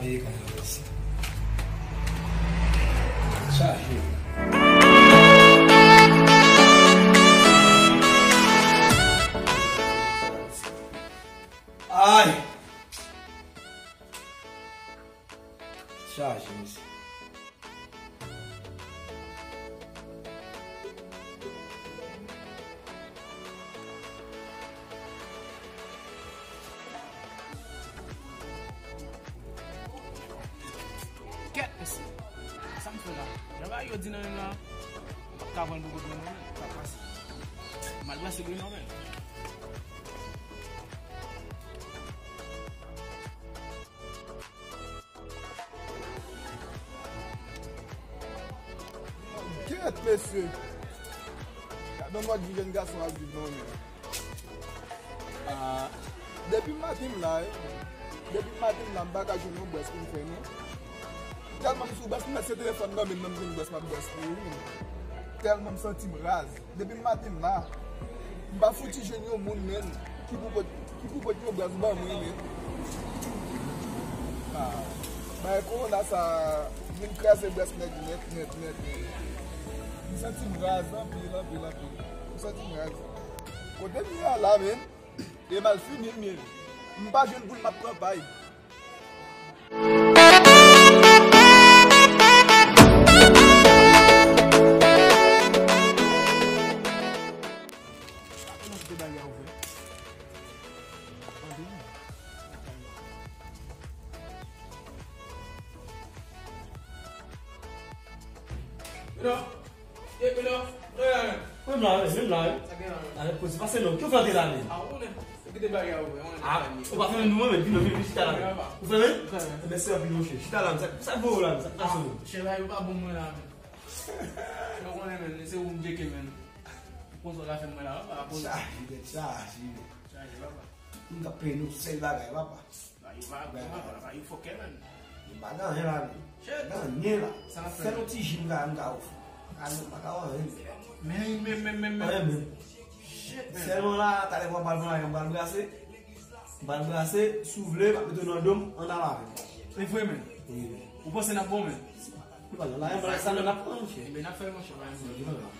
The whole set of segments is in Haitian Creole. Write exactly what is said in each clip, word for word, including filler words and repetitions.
Ey, kòman yo fè sa? Chaje. Ay! Chaje, mesye. Kèt, mesye. Sa m fè la? Jan bagay yo di nan menm la. M p ap ka pran poko grenn non, men. Sa pase. M al brase grenn non, men. Kèt, mesye. Gade yon mòd vi jèn gason ap viv non, men. Ah, depi maten m la, wi. Depi maten m la, m pa ka jwenn yon brès pou m fè, non. Tèlman m sou brès, m mèt se telefòn nan men m, nan m jwenn brès, m ap brès pou ou, men. Tèlman m santi m raz. Depi maten m la, m pa fouti jwenn yon moun, men, ki pou pot, ki pou pot yon brès ban mwen, men. Ah, bay kowona sa vin kraze brès nèg nèt, nèt, nèt, nèt. M santi m raz anpil, anpil, anpil. M santi m raz. Kote m ye a la, men, e mal fini m ye. M pa jwenn pou m ap pran pay. Mwen la, mwen la. Avèk koze, pase non. Ki w fè antre la menm? Ah, ou pa fè menm nou, mwen menm, vin non, vin, vin chita la menm. Ou fè menm? Mèsi anpil, monchè. Chita la menm. Sa, sa voye w la menm? Sa k pase menm? Chè la, yo pa bon mwen la menm. Yo konnen menm, se ou m tcheke menm. Konsa w ka fè mwen la, pa konn. Chaje, tèt chaje. Chaje, papa. Moun k ap peye nou sèl bagay, papa. Ba yo pa, ba yo pa, ba yo fòkè, menn. Yo pa gen anyen la, non. Shit. Gen anyen la. Sa n ap fè? Sèl yon ti ji m ka, m ka ofri. Ka, m pa ka wè anyen. Men, men, men, men, men. Anyen menm. Shit, menn. Sèlman la, talè m pral pran la, m pral brase. M pral brase, si w vle, m ap mete w nan do m, ann al avè m. E vre, menn? Wi, menn. Ou panse n ap bon, menn? Nou pa nan la, m pral sa, n ap pran, monchè. Ebyen, n ap fè l, monchè, pa gen pwoblèm.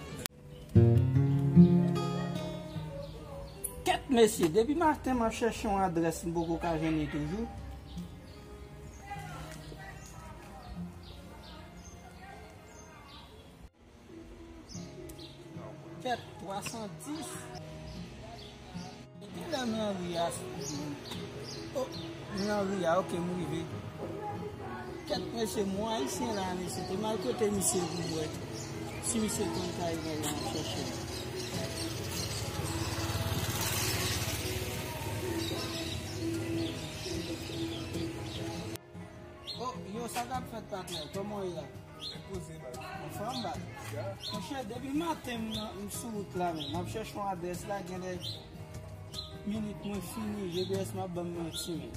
Kèt mesye, depi maten m ap chèche yon adrès, m poko ka jwenn li toujou. Kèt, twa san dis. Kilè m nan ri a? Oh, m nan ri a, ok, m rive. Kèt, mesye, m wè Ayisyen la, mesye, te m al kote misye pou m wè si misye konn kay mwen la, m ap chèche l. Oh, yo, sa k ap fèt, patnè? Kòman w ye la? Poze, baz. Anfòm, baz. Ya. Monchè, depi maten m nan, m sou wout la menm. M ap chèche yon adrès la, gen de minit mwen fini, G P S mwen ap ban m manti menm.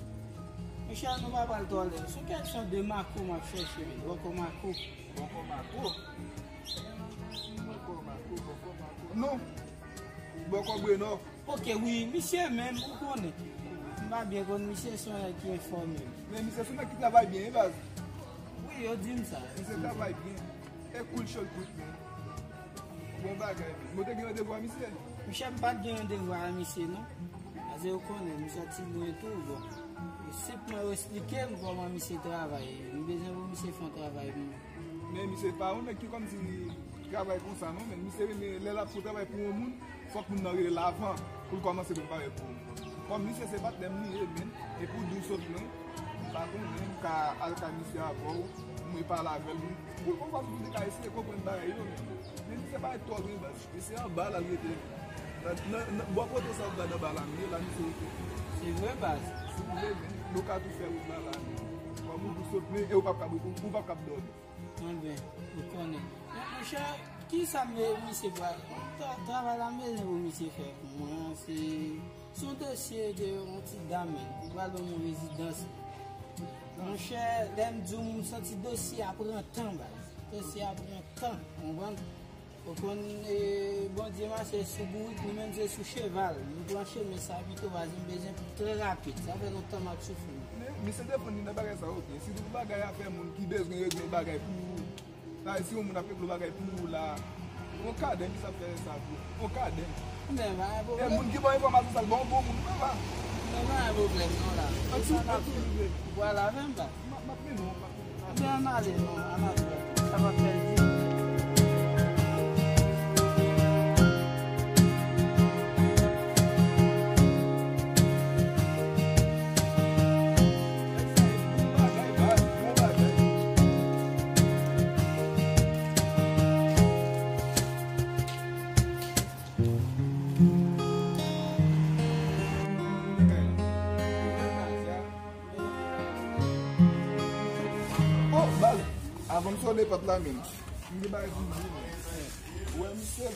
Monchè, nou pa pral twò lwen. Se yon kèksyon de Mako m ap chèche menm. Bòkò Mako. Bòkò Mako? Bòkò Mako, Bòkò Mako. Non. Bòkò Brenò. Ok, wi, misye menm, ou konnen. M pa byen konn misye, se yon nèg ki enfòme m. Men misye se yon nèg ki travay byen, wi, baz. Wi, yo di m sa. Misye travay byen. E cool short bout, men. Bon bagay, men. Mwen te gen randevou a misye? Monchè, m pa t gen randevou a misye, non. Paske ou konnen, m sòti lwen tou, bon. E senpman yo esplike m kòman misye travay. M bezwen pou misye fè yon travay pou mwen. Men misye pa yon nèg ki kòmsi travay konsa non, men misye renmen lè l ap fè yon travay pou yon moun, fòk moun nan rele l avan pou l kòmanse prepare pou ou. Kòm misye se patnè m li ye, men, e pou di w sot mwen, m pa konnen, m ka al kay misye avè w, mwen pale avè l, pou l konsa pou l te ka eseye konprann bagay yo, men, men misye pa ret twò lwen baz. Misye anba la l rete. Nan, nan, nan, bò kote sa w gade anba la, m ye la, misye rete. Se vre, baz. Si w vle, men, nou ka tou fè wout la, la. Kòm ou tou sot, men, e ou p ap kab, ou, ou p ap kab dòmi. Anben, ou konnen. Men, monchè, kisa m, misye pral, tra-, travay la m bezwen pou misye fè pou mwen an, se, se yon dosye de yon ti dam, men, li pral ban m yon rezidans. Monchè, lè m di w, m santi dosye a pran tan, baz. Dosye a pran tan, ou konprann? Ou konn, e, Bondye mache sou bourik, nou menm se sou cheval. Nou pran chemen sa pito, paske m bezwen pou trè rapid. Sa fè lontan m ap soufri. Men, Misye defann li nan bagay sa, oke. Sitou pou bagay afè moun ki bezwen regle yon bagay pou ou. Sa, si yon moun ap regle yon bagay pou ou la, yon kadè misye ap fè sa vre. Yon kadè. Men, pa gen pwoblèm. E moun ki ba w enfòmasyon sa, l ba w bon moun, papa. Men, pa gen pwoblèm, non, la. An tou, an tou, vre. Ou pral avè m, la? M ap, m ap mennen w, m ap mennen w. Ebyen, ann ale, non, ann ale. Sa va fè l di. Oh, baz, avan m sonnen pòt la menm, m gen bagay pou m di, men. Ou wè misye,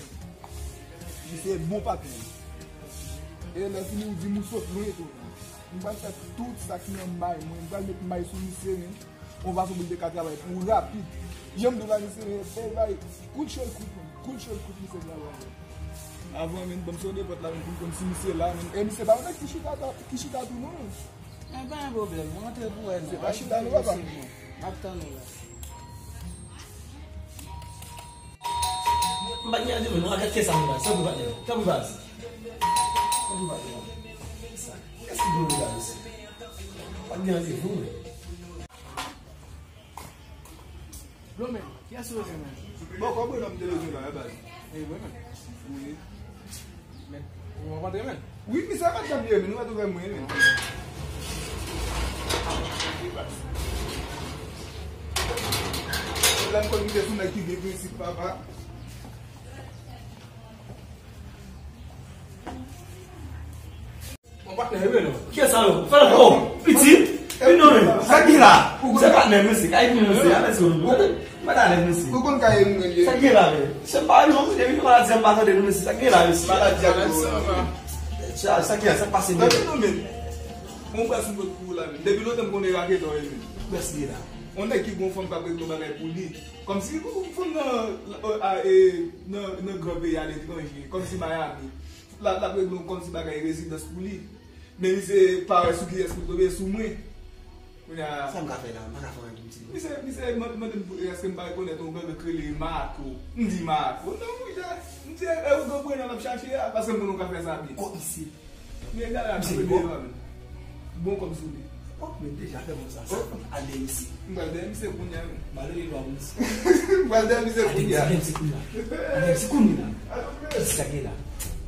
misye bon patnè. E lè fini ou di m ou sot lwen tou. M pral fè tout sa ki nan may mwen, m pral met may sou misye, men. Yon fason pou l te ka travay pou rapid. Jan m di w la, misye, men, travay kout chèl kout, men. Kout chèl kout, misye travay. Avan, men, ban m sonnen pòt la, men, pou m konn si misye la, men. E misye pa yon nèg ki chita, ki chita tou, non. Men pa gen pwoblèm, mwen antre pou wè non. Se pa chita nou, papa. M ap tann ou la. M pa t gen randevou non, a gad kiyès sa nou baz. Tanpri patnè. Tanpri baz. Tanpri patnè. Sa, kiyès ki gen randevou la, mesye? M pa t gen randevou, men. Bro, men, kiyès ou bezwen, men? Bon, kòb mwen nan m te bezwen la, baz. E, mwen, men. Wi. Men, ou pa t renmen l? Wi, misye pa t janm renmen, nou pa t renmen mwen, men. Lè m konn misye se yon nèg ki gen prensip, papa. Mon patnè, wi, non. Kiyès sa yo? Fè l ankò. Piti. Vin non, men. Sa ki la? Se patnè, mesye. Kay vin, mesye. Alèz, non. Mwen ta alèz, mesye. Ou konn kay vin, mesye. Sa ki la, men? Se pa yon, se yon maladi, m pa tande, non, mesye. Sa ki la, mesye? Maladi ak sa, sa ki la, sa k pase, men? Tande non, men. Mwen prèske sou kot kou la, men. Depi lontan m konnen raketè, men. Prèske la. On nèg ki gon fanm k ap regle bagay pou li. Kòmsi fanm nan, a, e, nan, nan gran peyi aletranje. Kòmsi Miami. L ap, l ap regle yon kòmsi bagay rezidans pou li. Men misye pa wè sou kiyès pou l tonbe, sou mwen. Kounye a. Sa m ka fè la? M pa ka fè anyen pou m ti. Misye, misye mande, mande m pou, èske m pa rekonèt yon granmoun k rele Marco. M di Marco. Non, monchè. M di, e, ou granmoun nan l ap chache a, paske m konnen w ka fè sa byen. Kot misye? Men gade la, misye ap rele devan, men. Bon kòb sou li. Oh, men deja fè bon sa, sa. Oh. Al dèyè misye. M pral dèyè misye kounye a, men. M pral rele lwa pou misye. M pral dèyè misye kounye a. Al dèyè misye kounye a. Al dèyè misye kounye a. Al dèyè misye. Kisa ki la?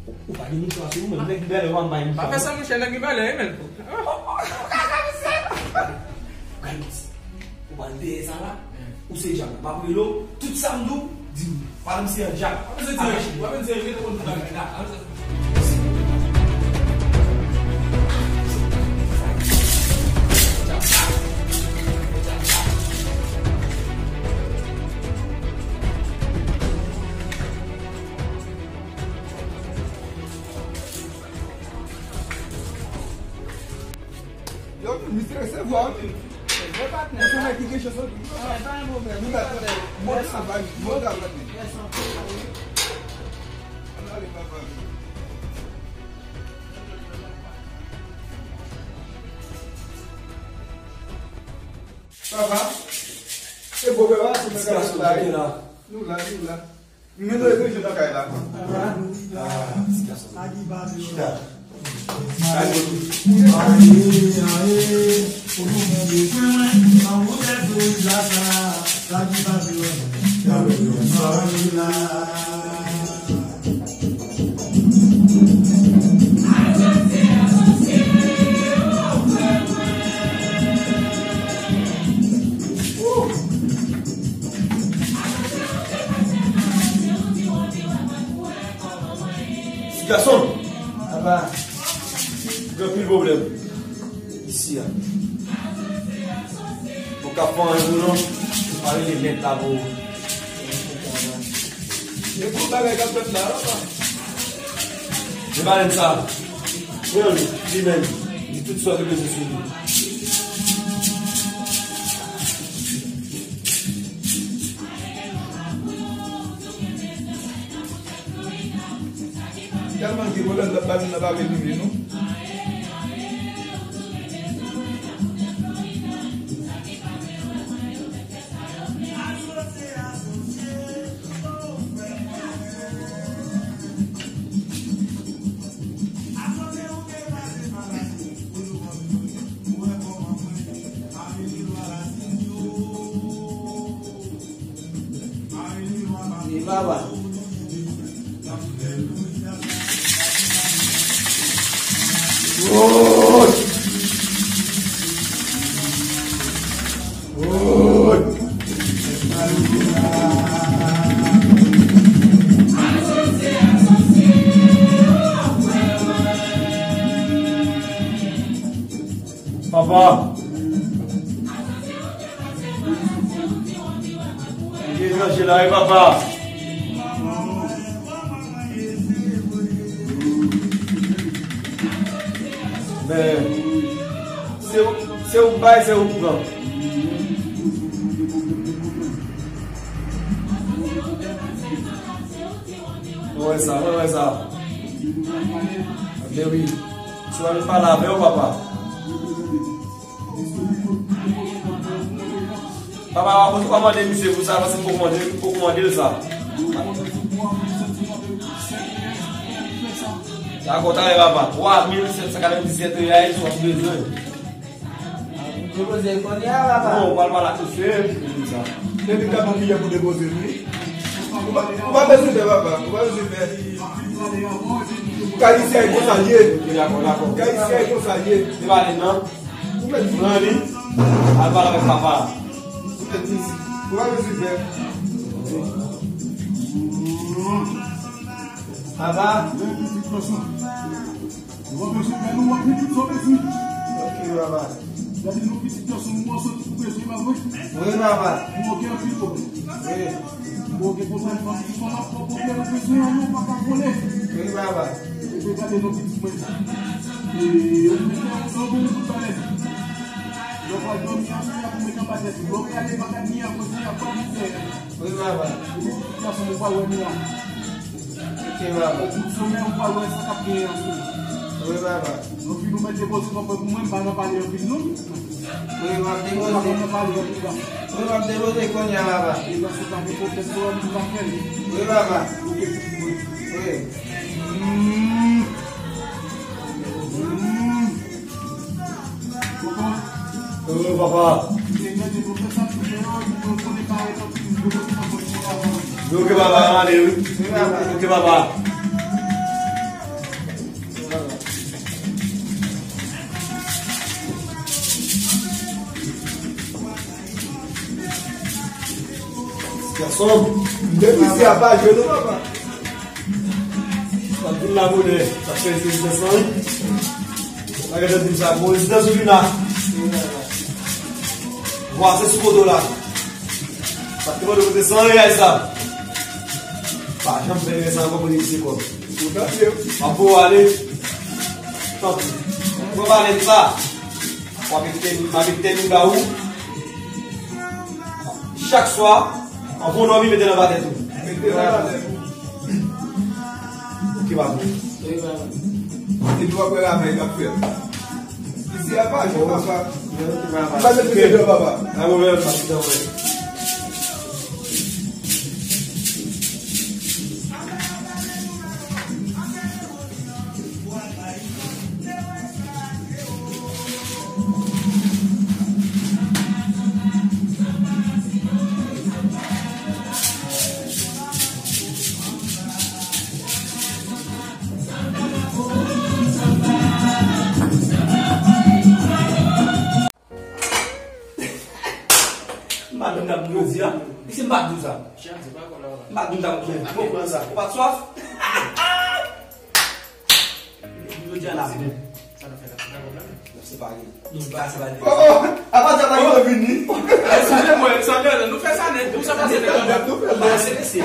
Ou, ou pa gen mouchwa sou ou, men nèg Bèlè, w ap bay mouchwa. Pa fè sa, monchè, nèg Bèlè, men. Gade misye. Ou pral dèyè sa la. Ou se djab la. M ap rele w, tout sa m di w, di m. Pale m se yon djab. W ap vin se djab, w ap vin se djab, mete w konn tout bagay la. Yo, misye resevwa w, wi. Bon patnè. Misye nèg ki gen chans anpil. Ah, pa gen pwoblèm. Bon travay, bon travay. Mèsi anpil, wi. Ann ale, papa. Papa, se bon, papa, se bon, papa, nou la, nou la. Mwen dwe toujou nan kay la. Ah, ti gason. Chita. Aye, aye. Ti gason. Papa. Gen anpil pwoblèm isi a. Ou ka fè anyen pou nou, ou pa rele mèt la pou ou. E pou bagay k ap fèt la, papa. Men pa nèg sa. Pran li, li menm. Li tout sa w te bezwen sou li. Tèlman gen pwoblèm, lòt bagay nan pa vle rive, non. Woy! Woy! Papa! Li etranje la wi, papa. Men, se ou, se ou k bay, se ou k pran. Mwen wè sa, mwen wè sa. Men wi. Si w annik pale avè w, papa. Papa, w ap mande misye pou sa, paske m poko mande, m poko mande l sa. Dakò, talè, papa. Twa mil sèt san katrevenndisèt reyal, si w ap bezwen. Depoze kounye a, papa. Non, w pral pale ak misye, pou di sa. Depi gad yon kiyè pou depoze l, wi. Ou pa, ou pa bezwen pè, papa. Ou pa bezwen pè. Kay isi a, e konsa l ye. Dakò, dakò. Kay isi a, e konsa l ye. Se pa li, non? Ou fè di. Pran li. Al pale avèk papa. Ou fè di. Ou pa bezwen pè. Papa. Ou pa bezwen fè nou anpil tout sa w bezwen. Ok, papa. Gade nou pitit yo sou mwen soti pou bezwen pa vre. Wi, papa. Mwen gen anpil pwoblèm. Wi. Mwen gen pwoblèm fanm ki fanm ap pran pwoblèm bezwen an nou pa ka vole. Wi, papa. Epi gade nou pitit mwen. E, ou mete yon bon bout balèn. Lè w pral dòmi an, se la pou mete anba tèt ou. Lè w gade pa gad ni a kote y ap pran mizè. Wi, papa. Epi pitit gason ou pa wè ni a. Ok, papa. Ou tout somè, ou pa wè sa k ap genyen an sou. Wi, papa. Anpil ou mèt depoze kòb mwen, mwen, m pa nan pale anpil non. Wi, m ap depoze. M pa konn nan pale anpil la. Wi, m ap depoze kounye a, papa. E nan se pa de pwoblèm, se ou menm ki va fè l. Wi, papa. Ok, pitit mwen. Wi. Mm. Mm. Tonton. Tonton, papa. Ok, papa, ale wi. Ok, papa. Gason, depi se a pa jwe non, papa. Sa vin la bonè, sa fè se se san. Sa gade di sa, bon, rezidans ou vin la. Vwa se sou kote w la. Sa te mande kote san reyal sa. Pa janm fè reyal sa ankò pou li se kòb. Ou ta fè. M ap voye ale. Tanpri. Mwen pa lè sa. W ap ekite, m ap ekite m ba ou. Chak swa, an bon nòmi mete nan batèt ou. Mete nan batèt ou. Ok, papa. Epi w ap wè ravay k ap fèt. Isi a pa jwe, papa. Pa met misye deyò, papa. Pa pwoblèm, pa pwoblèm. M pa di m t ap di w jodi a. Isi m pa di w sa. M pa di m t ap di w. Ou pa t swaf? Jodi a la menm. Sa nou fè la? Nou separe. Nou pa separe. Oh, oh, apa sa pa vini? Eskize mwen, sa nou fè sa nèt. Nou sa pase nèt. Nou fè sa. Pase mesye.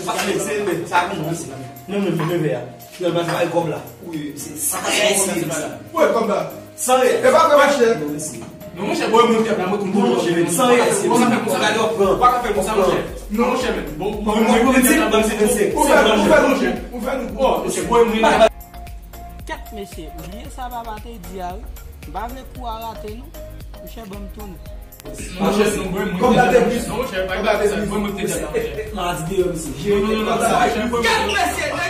Pase mesye, men sa vini mesye. Non, non, non, non, non. Finalman, se pa kòb la. Wi. Se sa k ap fè isi. Wè kòb la. San reyèl. E pa vre, machè. Non, mesye. Non, monchè, bòy, mwen, kèm la, mwen, tou, non, monchè, men, san reyèl, se konsa fè konsa, gade, w ap pran. Ou pa ka fè konsa, monchè. Non, monchè, men. Bon, bon, mwen, mwen, kèm la, mwen, se, se, se, ou fè nou, ou fè nou, ou fè nou. Bon, mesye, bòy, mwen. Kèt, mesye, bliye sa papa te di a, wi. M pa vle kou a rate, non. Monchè, ban m tounen. Monchè, non, bòy, mwen, kòb la te plis. Non, monchè, pa, kòb la te plis. Bòy, mwen, te di a, monchè. Madi deyò, mesye. Non, non, non, non, monchè, bòy, mwen,